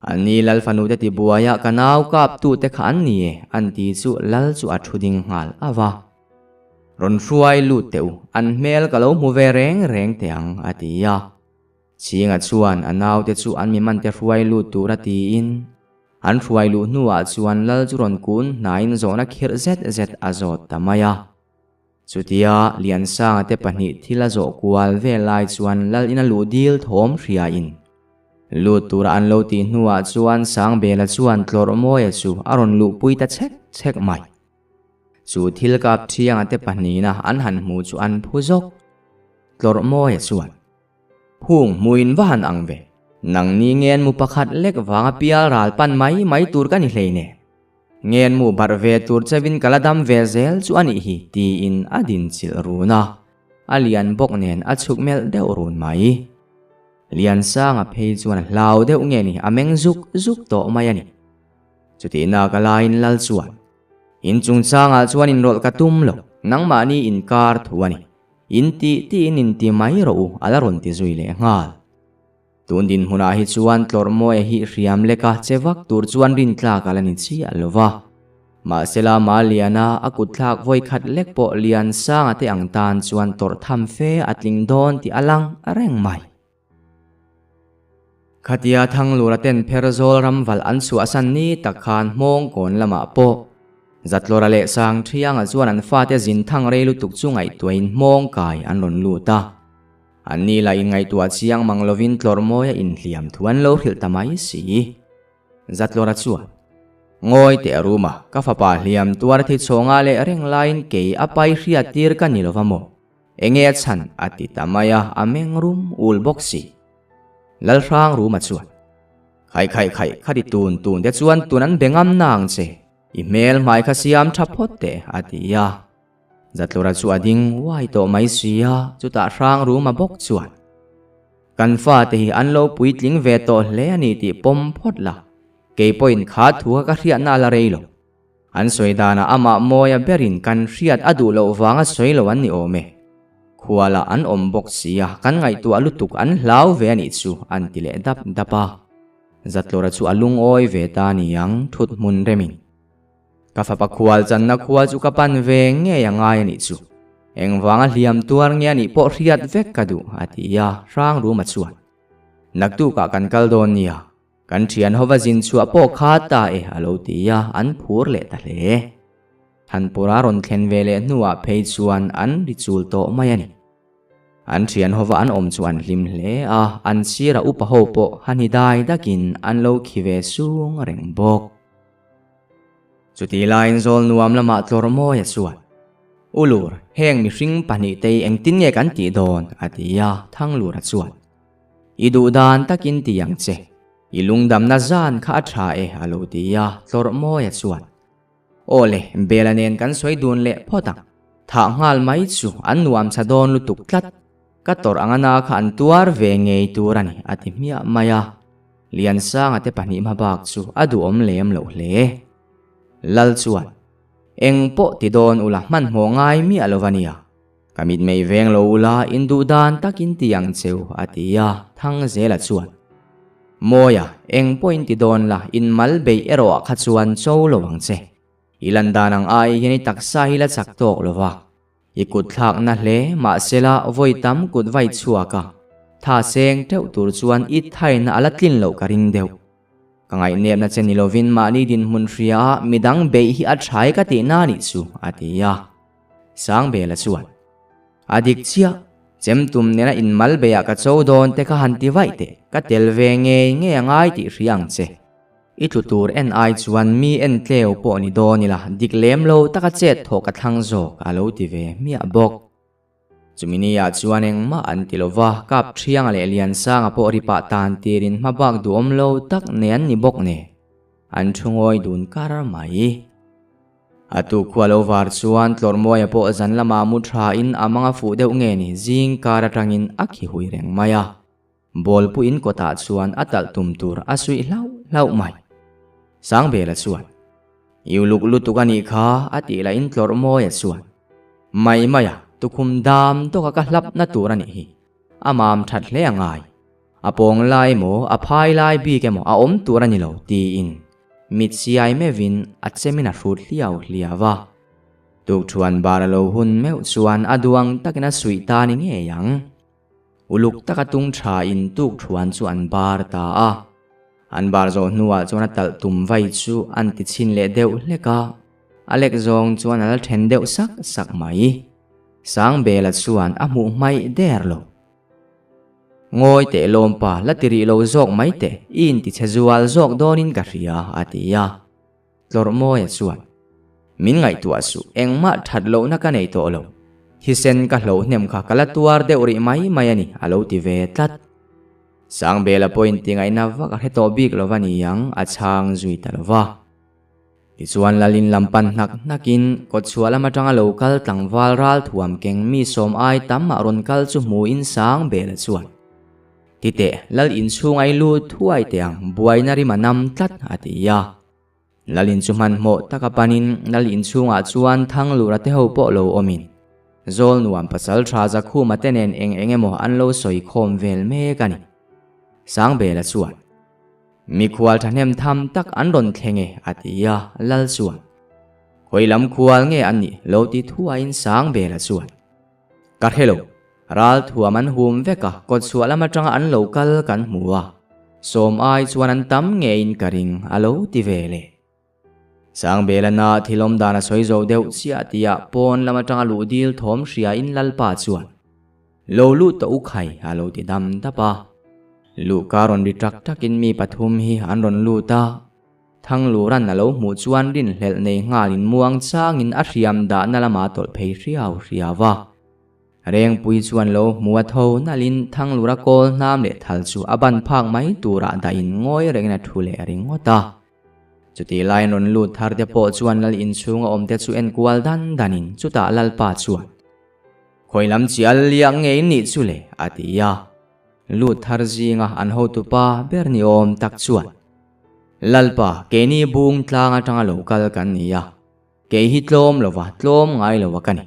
An ni Lal fanu te tibuaia ka nau kap tu te kha an ni e, an ti chu Lal chu a thu ding nghal a va. Rawn hruai lut teh u, an hmel ka lo hmu ve reng reng teh ang, a ti a. Chhinga chuan a naute chu an mi man te hruai lut tur a tiin, an hruai luh hnuah chuan Lal chu rawn kun hnaiin zawhna khirh zet zet a zawt ta mai a. Chutia Liansanga te pahnih thil a zawh kual vel lai chuan Lal ina luh dil thawm hriain lut tura an lo tih hnuah chuan Sangbela chuan Tlawrhmawia chu a rawn luhpui ta chhek chhek mai. Chu thil kap thianga te pahnihna an han hmu chu an phu zawk. Tlawrhmawia chuan, Hung hmuin va han ang ve, nangni ngen mu pakhat lek vanga pial ral pan mai mai tur ka ni hleinem. Ngen mu barh ve tur chevin ka la dam ve zel chu a nih hi tiin a din chilh run a, a lian bawk nen a chhuk melh deuh run mai. Liansanga phei chuan a hlau deuh nge ni a meng zuk zuk tawh mai a ni. Chutihna ka laiin lal chuan, In chungchangah chuan inrawlh ka tum lo, nangmahni inkar thu a ni. In tih tiin inti mai rawh u a la rawn ti zui leh nghal. Tun dinhmunah hi chuan Tlawrhmawia hi hriam leka che vak tur chuan rintlak a la ni chiah lo va. Mahsela Maliana a kutthlak vawi khat lek pawh Liansanga te ang tan chuan tawrh tham fe a tling dawn tih a lang reng mai. Khatia Thanglura ten Pherzawl ramval an chhuahsan ni tak khan Hmawngkawn lamah pawh Zatlawra leh Sangthianga chuan an fate zin thang rei lutuk chu ngaihtuahin Hmawngkai an rawn lut a. An ni lah inngaihtuah chiang mang lovin Tlawrhmawia inhliam thu an lo hrilh ta mai si. Zatlawra chuan, Ngawi teh a rum a, ka fapa hliam tuar thi chhawnga leh reng laiin kei a pai hriat tir ka ni lova maw? Enge a chhan? a ti ta mai a, a meng rum ul bawk si. Lalhrang Ruma chuan, Khai khai khai, khati tun tun te chuan tun an be ngam na ang che, i hmel hmai kha siam tha phawt teh, a ti a. Zatlawra chu a ding uai tawh mai si a, chutah Hrang Ruma bawk chuan, Kan fate hi an lo puitling ve tawh hle a ni tih pawm phawt la, kei pawhin kha thu kha ka hriatna a la rei lo. An sawi danah amah mawia berin kan hriat a duh loh vanga sawi lo an ni awm e. Khualah an awm bawk si a, kan ngaihtuah lutuk an hlau ve a nih chu an ti leh dap dap a. Zatlawra chu a lungawi ve ta niang thut hmun remin. Ka fapa khual channa khua chu ka pan ve ngei a ngai a nih chu. Engvanga hliam tuar nge a nih pawh hriat vek ka duh a ti a, Hrangruma chuan. Naktukah kan kal dawn nia. Kan thian hova zin chhuah pawh kha ta e a lo ti a, an phur leh ta hle. Thanpura rawn thlen ve leh hnuah phei chuan an ri chul tawh mai a ni. An thian hova an awm chu an hlim hle a, an sirah upa ho pawh han hi dai dakin an lo khi ve sung reng bawk. Chutih laiin zawl nuam lamah tlawr mawi a chuan, Ulur, heng mihring pahnihte hi engtin nge kan tih dawn? a ti a, Thanglura chuan, I duh dan takin ti ang che. I lungdamna zan kha a tha e a lo ti a, tlawrh mawia chuan. Aw le, Bela nen kan sawi dun leh phawt ang. Thah nghal mai chu an nuam chha dawn lutuk tlat. Ka tawrh anga na kha an tuar ve ngei tur a ni a ti hmiah mai a. Liansanga te pahnih hmabak chu a duhawm lem loh hle. Lal chuan, Eng pawh ti dawn ula hmanhmawh ngai miah lo va nia. Ka mitmei veng lo ula, in duh dan takin ti ang cheu, a ti a, Thangzela chuan. Mawia, eng pawhin ti dawn la, in mal beih erawh ah kha chuan cho lo ang che. I lan dan ang ai hian i taksa hi la chak tawk lo va. I kut thlakna hle, mahsela vawi tam kut vai chhuak a, tha seng teuh tur chuan i thaina a la tlin loh ka ring deuh. Ka ngaihnepna che ni lovin mahni dinhmun hria a midang beih hi a tha e ka tihna a nih chu, a ti a. Sangbela chuan, A dik chiah, chem tum nena inmal beiah ka cho dawn te kha han ti vaih teh, ka tel ve ngei ngei a ngai tih hria ang che. I tlu tur en ai chuan mi en tleu pawh ni dawn ila, dik lem lo taka chet thawh ka thlang zawk a lo ti ve hmiah bawk. Chumi niah chuan engmah an ti lova, Kap Thianga leh Liansanga pawh ri pah tan tirin hmabak duhawm lo tak nei an ni bawk nen, an thu ngawi dun kar mai. A tu khua lo var chuan Tlawrhmawia pawh zan lamah mu thain a mang a fuh deuh nge ni zing kar atangin a khi hui reng mai a. Bawlpuiin kawtah chuan a talh tum tur a suih hlauh hlauh mai. Sangbela chuan, I uluk lutuk a nih kha a tih lahin Tlawrhmawia chuan, Mai mai a, tukhum dam tawka ka hlapna tur a nih hi. A mam that hle a ngai. A pawng lai emaw, a phai lai bik emaw a awm tur a ni lo tiin mit siai meuhin a chemin a hrut hliau hliau a. Tukṭhuan bar a lo hun meuh chuan a duang takin a suih ta ni ngei ang. Uluk taka tung ṭhain tukṭhuan chu an bar ta a. An bar zawh hnuah chuan a talh tum vai chu an ti chhin leh deuh hlek a, a lek zawng chuan a la ṭhen deuh sak sak mai. Sangbela chuan a hmuh hmaih der lo. Ngawi teh lawmpa, la ti rih lo zawk mai teh, i intichhe zual zawk dawnin ka hria, a ti a. Tlawrhmawia chuan, Min ngaihtuah suh, engmah that lohna ka nei tawh lo. Thisen ka hloh hnem kha ka la tuar deuh rih mai mai a ni, a lo ti ve tlat. Sangbela pawhin tingaihna vak a hre tawh bik lo va niang, a chhang zui ta lo va. Tichuan Lalin lam pan hnak hnakin kawtchhuah lam atanga lo kal tlangval ral thuam keng mi sawm ai tam a rawn kal chu hmuin sang bela chuan, Titeh, Lal inchhung ai lut thuai teh ang, buaina rim a nam tlat, a ti a. Lalin chu hmanhmawh taka panin Lal inchhungah chuan Thanglura te ho pawh lo awmin Zawl nuam pasal tha Zakhuma te nen eng eng emaw an lo sawi khawm vel mek a ni. Sangbela chuan. Mikhual thahnem tham tak an rawn thleng e, a ti a, Lal chuan. Khawi lam khual nge an nih lo ti thuaiin Sangbela chuan. Ka hre lo, ral thuam an hum vek a, kawtchhuah lam atanga an lo kal kan hmu a, sawm ai chuan an tam ngeiin ka ring, a lo ti ve leh. Sangbela na thil awm dan a sawi zo deuh chiah tihah pawn lam atanga luh dil thawm hriain Lalpa chuan, Lo lut tawh u khai, a lo ti dam dap a. Luhka rawn ri tak takin mi pathum hi an rawn lut a. Thanglura'n a lo hmuh chuan rinhlelh nei nghalin muang changin a hriam dahna lama tawlh phei hriau hriau a. Rengpui chuan lo hmu a tho nalhin Thanglura kawl hnam leh thal chu a ban phak mai turah dahin ngawi rengin a thu leh ringawt a. Chutih laiin rawn lut thar te pawh chuan lal inchhunga awm te chu enkual dan danin chutah Lalpa chuan, Khawi lam chi al liak ngei nih chu le? a ti a. Lut thar zinga an hotupa ber ni awm tak chuan, Lalpa, keini bung tlang atanga lo kal kan ni a. Kei hi tlawm lova, tlawm ngai lova ka ni.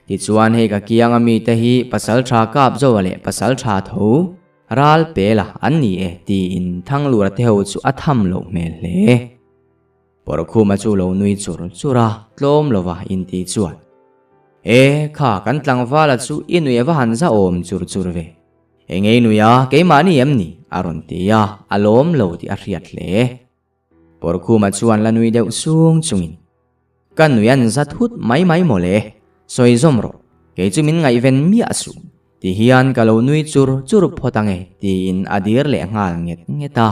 Tichuan hei ka kianga mite hi pasal tha kap zoa leh pasal tha tho ral pela an ni e tiin Thanglura te ho chu a tham loh hmel hle. Pawrkhuma chu lo nui chur chur a, tlawm lova inti chuan, E, kha kan tlangvala chu i nui ava han za awm chur chur ve. Engei nui a, keimahni em ni? a rawn ti a, a lawm lo tih a hriat hle. Pawrkhuma chuan la nui deuh sung chungin, Ka nui an za thut mai mai maw le, sawi zawm rawh, kei chu min ngaihven miah suh, ti hian ka lo nui chur chur phawt ang e, tiin a dir leh nghal nget nget a.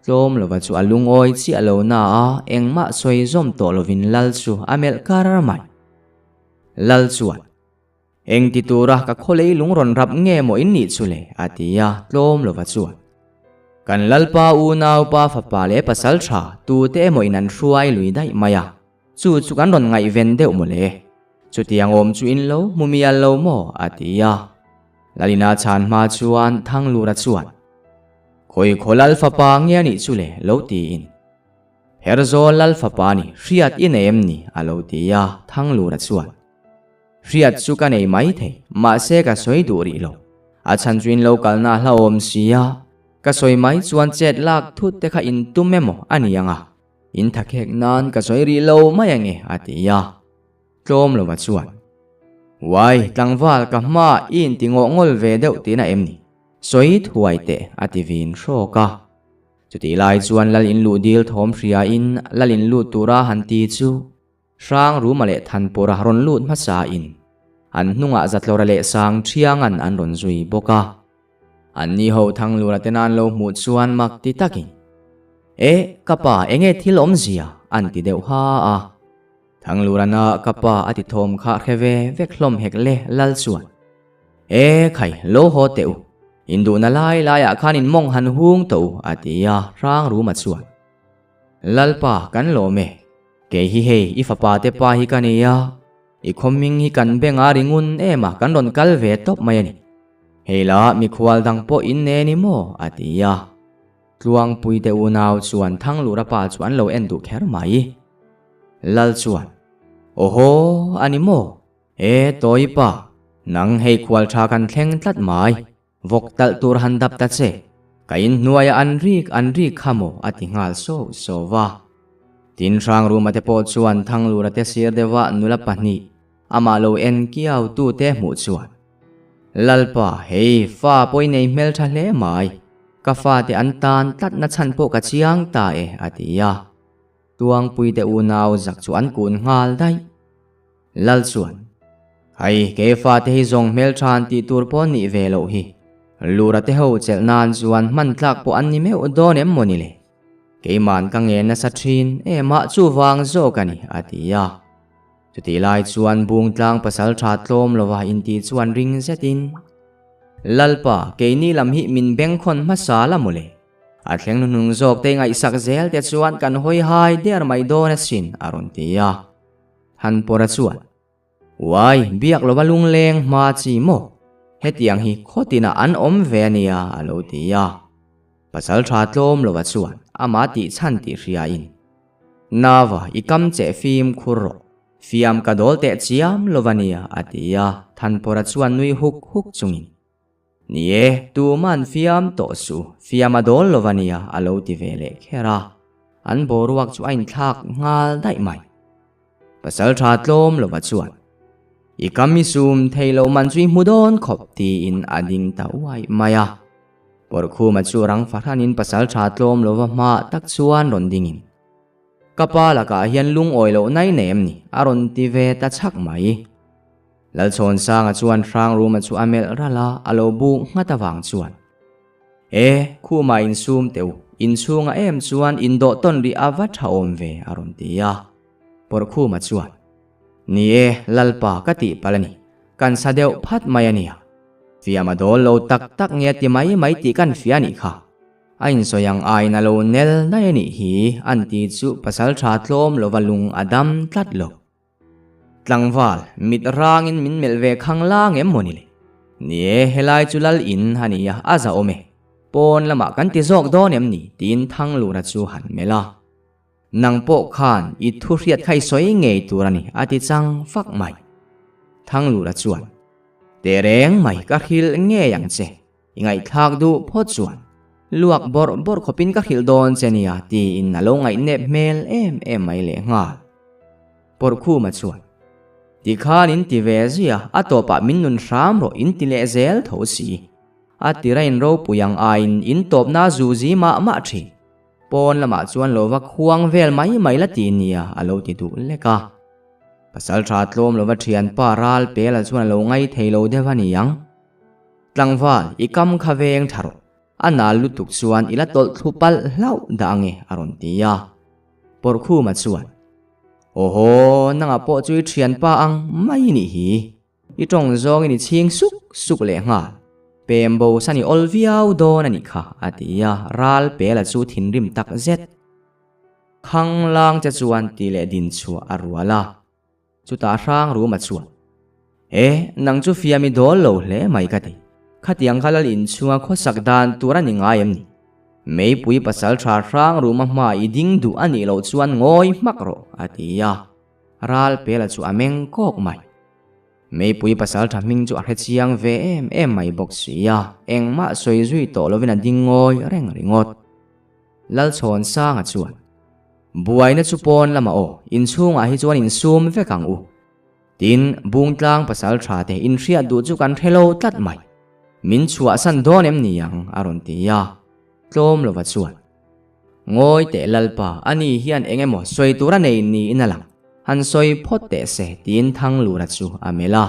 Tlawm lova chu a lungawi chiah lo na a, engmah sawi zawm tawh lovin Lal chu a melh kar mai. Lal chuan, Eng ti tura ka khawlei lung rawn rap nge maw in nih chu le? a ti a, tlawm lova chuan. Kan Lalpa unaupa fapa leh pasal tha tute emaw in an hruai lui daih mai a, chu chu kan rawn ngaihven deuh maw le? Chutiang awm chu in lo hmu mial lo maw? a ti a. Lalina chhan hma chuan Thanglura chuan, Khawi khaw Lal fapa nge a nih chu le? lo tiin. Herzawl Lal fapa ni hriat i nei em ni? a lo ti a, Thanglura chuan. Hriat chu ka nei mai thei, mahse ka sawi duh rih lo. A chhan chu in lo kalna a hlauhawm si a, ka sawi mai chuan chet lak thut te kha in tum emaw a ni ang a, in thakhek nan ka sawi rih lo mai ange a ti a. Tlawm lova chuan, Uai, tlangval ka hma i inti ngawh ngawl ve deuh tihna em ni? Sawi thuai teh a ti vin hrawk a. Chutih lai chuan lal in luh dil thawm hriain lal in lut tura han ti chu Hrang Ruma leh Thanpawra rawn lut hmasa in an hnungah Zatlawra leh Sangṭhiangan an rawn zui bawk a. An ni ho Thanglura te nan lo hmuh chuan mak ti takin, E, ka pa enge thil awmzia? an ti deuh ha a. Thanglura na ka pa a ti thawm kha hre ve vek hlawm hek le Lal chuan, E khai, lo haw teh u, induhna lai laiah khan in mawng han hung tawh u a ti a, Hrang Ruma chuan, Lalpa kan lawm e. Kei hi hei i fapa te pa hi ka ni a, i khawming hi kan beng a ri ngun em a, kan rawn kal ve tawp mai a ni. Hei la mikhual dang pawh in ne ni maw? a ti a. Tluangpui te unau chuan Thanglura pa chu an lo en duh kher mai. Lal chuan, Awhaw, a ni maw? E Tawi pa, nang hei khual tha kan thleng tlat mai. Vawk talh tur han dap ta che, ka inhnuaiah an rik an rik kha maw a ti nghal sawh sawh a. Tin Hrangruma te pawh chuan Thanglura te sir deuha nula pahnih amah lo en kiau tu te hmuh chuan, Lalpa, hei fa pawh i nei hmeltha hle mai, ka fate an tan tlatna chhan pawh ka chiang ta e a ti a. Tuangpui te unau zak chu an kun nghal daih. Lal chuan, Hei, kei fate hi zawng hmelthan tih tur pawh nih ve loh hi. Lura te ho chelh nan chuan hman tlak pawh an ni meuh dawn em maw ni le? Keiman ka ngen nasa thin em ah chuvang zawk a ni, a ti a. Chutih lai chuan Bungtlang pasal tha tlawm lova intih chuan ring zetin, Lalpa, keini lam hi min bengkhawn hmasa la maw le? A thleng hnuhnung zawk te ngaihsak zel te chuan kan hawi hai der mai dawn asin, a rawn ti a. Hanpawra chuan, Uai, biak lova lungleng hma chi maw? Hetiang hi khawtinah an awm ve a nia, a lo ti a. Pasal tha tlawm lova chuan amah tih chhan tih hriain, Nava, i kam che fim khur rawh. Fiam ka dawl teh chiam lova nia, a ti a. Thanpawra chuan nui huk huk chungin, Ni e, tuman fiam tawh suh, fiam a dawl lova nia, a lo ti ve leh kher a. An boruak chu a inthlak nghal daih mai. Pasal tha tlawm lova chuan, I kam i sum thei lo man chu i hmu dawn khawp, tiin a ding ta uai mai a. Pawrhkhuma chu rang fahranin pasal tha tlawm lova hma tak chuan rawn dingin, Ka pa lakah hian lungawi loh nai nei em ni? a rawn ti ve ta chhak mai. Lalchhawnsanga chuan Hrangruma chu a melh ralh a, a lo buk nghat avang chuan, E, khumah insum teh u, Inchhungah em chuan indawh tawn rih a va tha awm ve a rawn ti a. Pawrhkhuma chuan, Ni e, Lalpa ka tih palh a ni. Kan sa deuh phat mai a nia. Fiam a dawl lo tak tak nge ti mai mai tih kan fia a nih kha. A insawi ang aiin a lo nel daih a nih hi an ti chu pasal tha tlawm lova lung a dam tlat lo. Tlangval, mit rangin min melh ve khang lang em maw ni le? Ni e, helai chu lal in a ni a, a zahawm e. Pawn lamah kan ti zawk dawn em ni? tiin Thanglura chu han melh a. Nang pawh khan i thu hriat kha i sawi ngei tur a ni, a ti chang fak mai. Thanglura chuan, Tehreng mai ka hrilh ngei ang che. I ngaihthlak duh phawt chuan luak bawrh bawrh khawpin ka hrilh dawn che nia tiin a lo ngaihnep hmel em em mai leh nghal. Pawrhkhuma chuan, Tikhan in ti ve zui a, a tawpah min nun hram rawh in ti leh zel tho si. A tira in ropui ang aiin in tawpna a zu zi mah mah thin. Pawn lamah chuan lo va khuang vel mai mai la ti nia a lo ti duh lek a. Pasal tha tlawm lova thianpa ral pela chuan a lo ngai thei lo deuh a ni ang. Tlangval, i kam kha veng tha rawh. A nal lutuk chuan i la tawlh thlu palh hlauh dah ange, a rawn ti a. Pawrhkhuma chuan, Awhaw, nangah pawh chu i thianpa ang mai i nih hi. I tawng zawngin i chhing suk suk leh nghal. Pem bo san i awl viau dawn a nih kha, a ti a, ral pela chu thinrim tak zet. Khanglang che chuan ti leh din chhuah a rual a. Chutah hrang rum a chhuak. E, nang chu fiam i dawl lo hle mai ka ti. Khatiang kha lal inchhunga khawsak dan tur a ni ngai em ni? Meipui pasal tha hrang ruma hma i ding duh a nih loh chuan ngawi hmak rawh, a ti a. Ral pela chu a meng kawk mai. Meipui pasal tha hming chu a hre chiang ve em em mai bawk si a, engmah sawi zui tawh lovin a ding ngawi reng ringawt. Lalchhawnsanga chuan, Buaina chu pawn lamah aw, inchhungah hi chuan insum vek ang u. Tin, Bungtlang pasal tha te inhriat duh chu kan hre lo tlat mai. Min chhuahsan dawn em ni ang? a rawn ti a. Tlawm lova chuan, Ngawi teh Lalpa, ani hian eng emaw sawi tur a nei niin a lang. Han sawi phawt teh se, tiin Thanglura chu a melh a.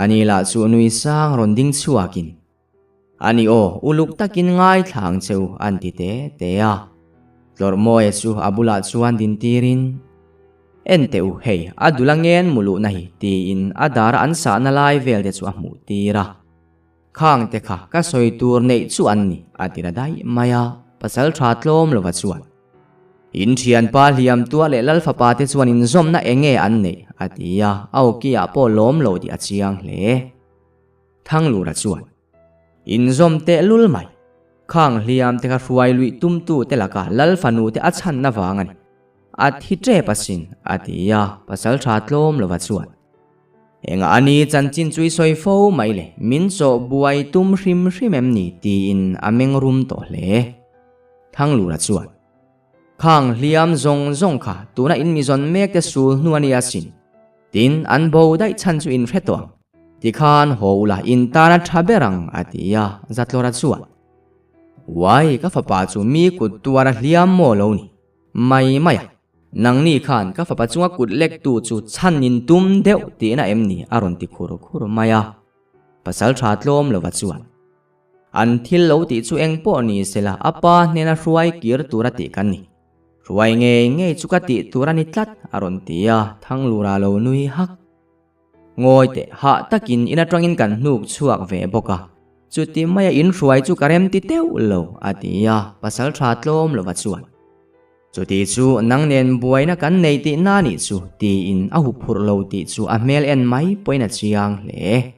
Ani lah chu nui sang rawn ding chhuakin, A ni aw, uluk takin ngaithla ang che u, an ti te te a. Tlawrhmawia chu a bulah chuan din tirin, En teh u, hei, a dul a ngen mu luhna hi, tiin a dara an sahna lai vel te chu a hmuh tir a. Khang te kha ka sawi tur neih chu an ni, a ti ra daih mai a, pasal tha tlawm lova chuan, In thianpa hliam tua leh lal fapa te chuan inzawmna eng nge an neih? a ti a, a awki-ah pawh lawm lo tih a chiang hle. Thanglura chuan, Inzawm teh lul mai. Khang hliam te kha hruai luih tumtu te laka lal fanu te a chhanna vang a ni. A thi tep asin, a ti a, pasal tha tlawm lova chuan, Engah a ni chanchin chu i sawi fo mai le, min chawh buai tum hrim hrim em ni? tiin a meng rum tawh hle. Thanglura chuan, Khang hliam zawng zawng kha tuna in mizawn mek te sul hnu a ni asin. Tin, an bo daih chhan chu in hre tawh ang. Tikhan haw ula in tan a tha ber ang, a ti a, Zatlawra chuan, Uai, ka fapa chu mi kut tuar a hliam maw lo ni? Mai mai a, nangni khan ka fapa chunga kut lektu chu chhan in tum deuh tihna em ni? a rawn ti khur khur mai a. Pasal tha tlawm lova chuan, An thil lo tih chu eng pawh ni sela a pa hnena hruai kir tura tih kan ni. Hruai ngei ngei chu ka tih tur a ni tlat, a rawn ti a, Thanglura lo nui hak. Ngawi teh, hah takin in atangin kan hnuk chhuak ve bawk a, chuti maia in hruai chu ka rem ti teuh lo, a ti a, pasal tha tlawm lova chuan, Chuti chu nang nen buaina kan nei tih na nih chu, tiin a huphurh lo tih chu a hmel en mai pawhin a chiang hle.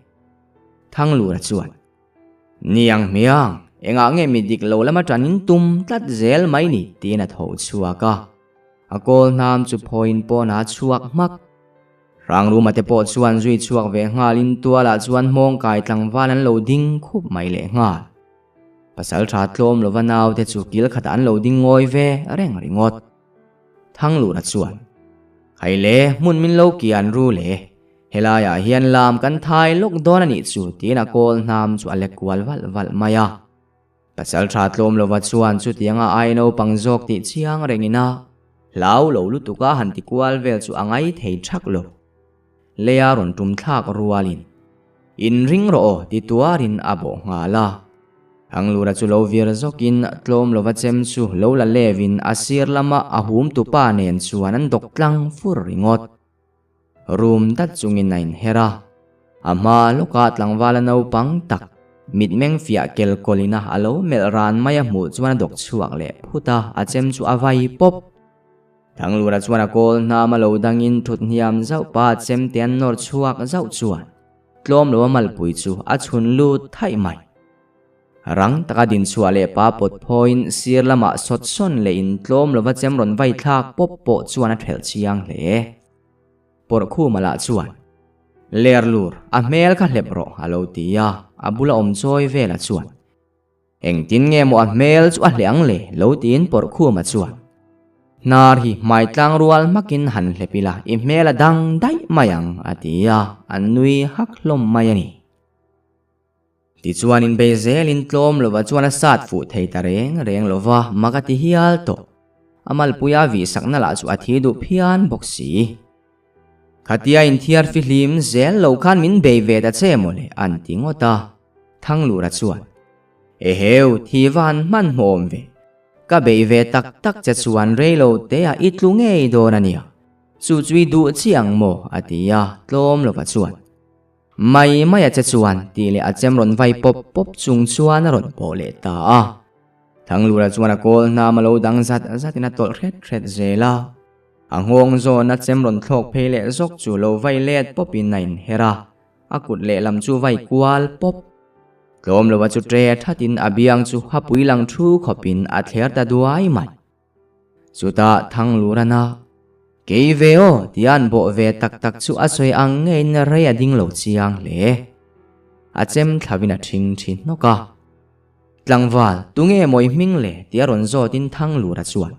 Thanglura chuan, Niang hmiang, engah nge mi dik lo lama tanin tum tlat zel mai ni, tiin a tho chhuak a. A kawl hnam chu phawiin pawn a chhuak hmak. Hrangruma te pawh chuan zui chhuak ve nghalin tualah chuan hmawngkai tlangval an lo ding khup mai leh nghal. Pasal tha tlawm lova naute chu kil khatah an lo ding ngawi ve reng ringawt. Thanglura chuan, Hai le, hmun min lo kian ru le. Helaiah hian lam kan thai lawk dawn a nih chu tiin a kawl hnam chu a lek kual valh valh mai a. Pasal tha tlawm lova chuan chutianga ai naupang zawk tih chiang rengin a hlau lo lutuk a han ti kual vel chu a ngai thei thak lo. Leia rawn tum thlak rualin, In ring rawh aw ti tuarin a bawh nghal a. Thanglura chu lo vir zawkin tlawm lova chem chu lo la levin a sir lama a hum tupa nen chuan an dawk tlang fur ringawt. Rum dat chungin a inher a, a hma lawkah tlangvala naupang tak mitmeng fiah kel kawlina a lo melh ran mai a hmuh chuan a dawk chhuak leh phut a, a chem chu a vai pawp. Thanglura chuan a kawl hnam a lo dangin thut hniam zauh pa chem te an nawr chhuak zauh chuan tlawm lo a malpui chu a chhun lut thaih mai. Rang taka din chhuah leh pa pawt phawiin sir lamah sawt sawn leh in tlawm lova chem rawn vai thlak pawp pawh chuan a thelh chiang hle. Pawrhkhuma lah chuan, Ler lur, a hmel kha hlep rawh, a lo ti a, a bula awm chawi vela chuan, Engtin nge maw a hmel chu a hleh ang le? lo tiin Pawrhkhuma chuan, Hnar hi hmai tlang rual hmakin han hlep ila, i hmel a dang daih mai ang, a ti a, an nui hak hlawm mai a ni. Tichuan inbei zelin tlawm lova chuan a sat fuh thei ta reng reng lova mak a ti hial tawh. A malpuia vih sakna lah chu a thi duh phian bawk si. Khatia inthiar fihlim zel lo khan min bei ve ta che mawle an ti ngawt a, Thanglura chuan, Eheu, thi va han hmanhmawm ve. Ka bei ve tak tak che chuan reilo teah i tlu ngei dawn a nia. Chu chu i duh chiah ang maw? a ti a, tlawm lova chuan. Mai mai a che chuan tih leh a chem rawn vai pawp pawp chung chuan a rawn pawh leh ta a. Thanglura chuan a kawl hnam a lo dang zat zat in a tawlh hret hret zel a. A nghawng zawn a chem rawn thlawk phei leh zawk chu lo vai let pawp in a inher a, a kut lehlam chu vai kual pawp. Tlawm lo a chu tre that in a biang chu a pui lang thu khawp in a thler ta duai mai. Chutah Thanglurana, Kei ve aw, tia an bawh ve tak tak chu a sawi ang ngeiin rei a ding lo chiang hle. A chem thlavin a ṭhing ṭhi hnawk a. Tlangval, tunge maw i hming le? tia rawn zawtin Thanglura chuan,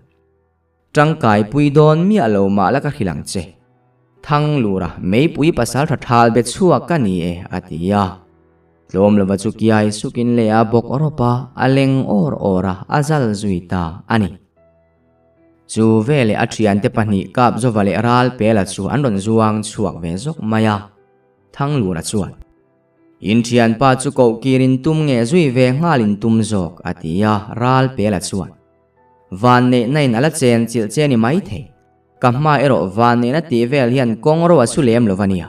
Ṭangkai pui dawn miah lo mah la ka hrilh ang che. Thanglura, meipui pasal ṭha ṭhal be chhuak ka ni e, a ti a. Tlawm lova chu kiai sukin leh a bawk rawp a, a leng awr awr a, a zal zui ta a ni. Chu veleh a thiante pahnih Kapzova leh Ralpela chu an rawn zuang chhuak ve zawk mai a. Thanglura chuan, In thianpa chu koh kirin tum nge zui ve nghalin tum zawk, a ti a, Ralpela chuan, Vanneihna in a la chen chilh che ni maithei. Ka hma erawh vanneihna tih vel hian kawng ro a su lem lo va nia.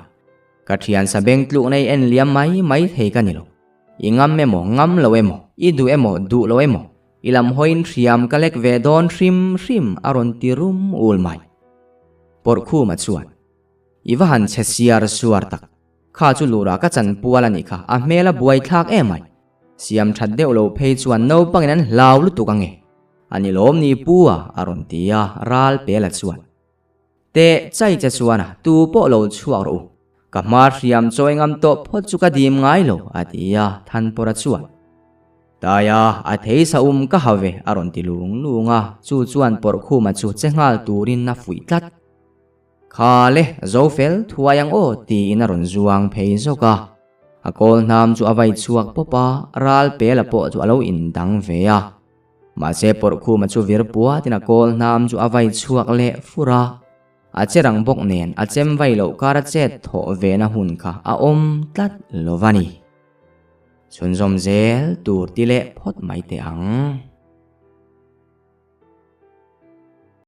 Ka thian sa beng tluk nei en liam mai mai thei ka ni lo. I ngam emaw, ngam lo emaw, i duh emaw, duh lo emaw, i lam hawiin hriam ka lek ve dawn hrim hrim a rawn ti rum ul mai. Pawrhkhuma chuan, I va han chhe siar suar tak. Kha chu lurah ka chan pual a nih kha, a hmel a buai thlak em ai. Siam that deuh lo phei chuan naupangin an hlau lutuk ange. A ni lawm ni pu a, a rawn ti a, ral pela chuan. Teh chai che chuan a, tu pawh lo chhuak rawh u. Ka hma hriam chawi ngam tawh phawt chu ka dim ngai lo, a ti a, Thanpawra chuan. Taia, a thei sa um ka ha ve, a rawn ti lung lung a, chu chuan Pawrhkhuma chu che nghal turin a fuih tlat. Kha le, zo fel thuai ang aw, tiin a rawn zuang phei zawk a. A kawl hnam chu a vai chhuak pawp a, ral pela pawh chu a lo indang ve a. Mahse Pawrhkhuma chu vir puatin a kawl hnam chu a vai chhuak leh fur a. A che rang bawk nen a chem vai loh kar a chet thawh vena hun kha a awm tlat lo va ni. Chhunzawm zel tur ti leh phawt mai teh ang.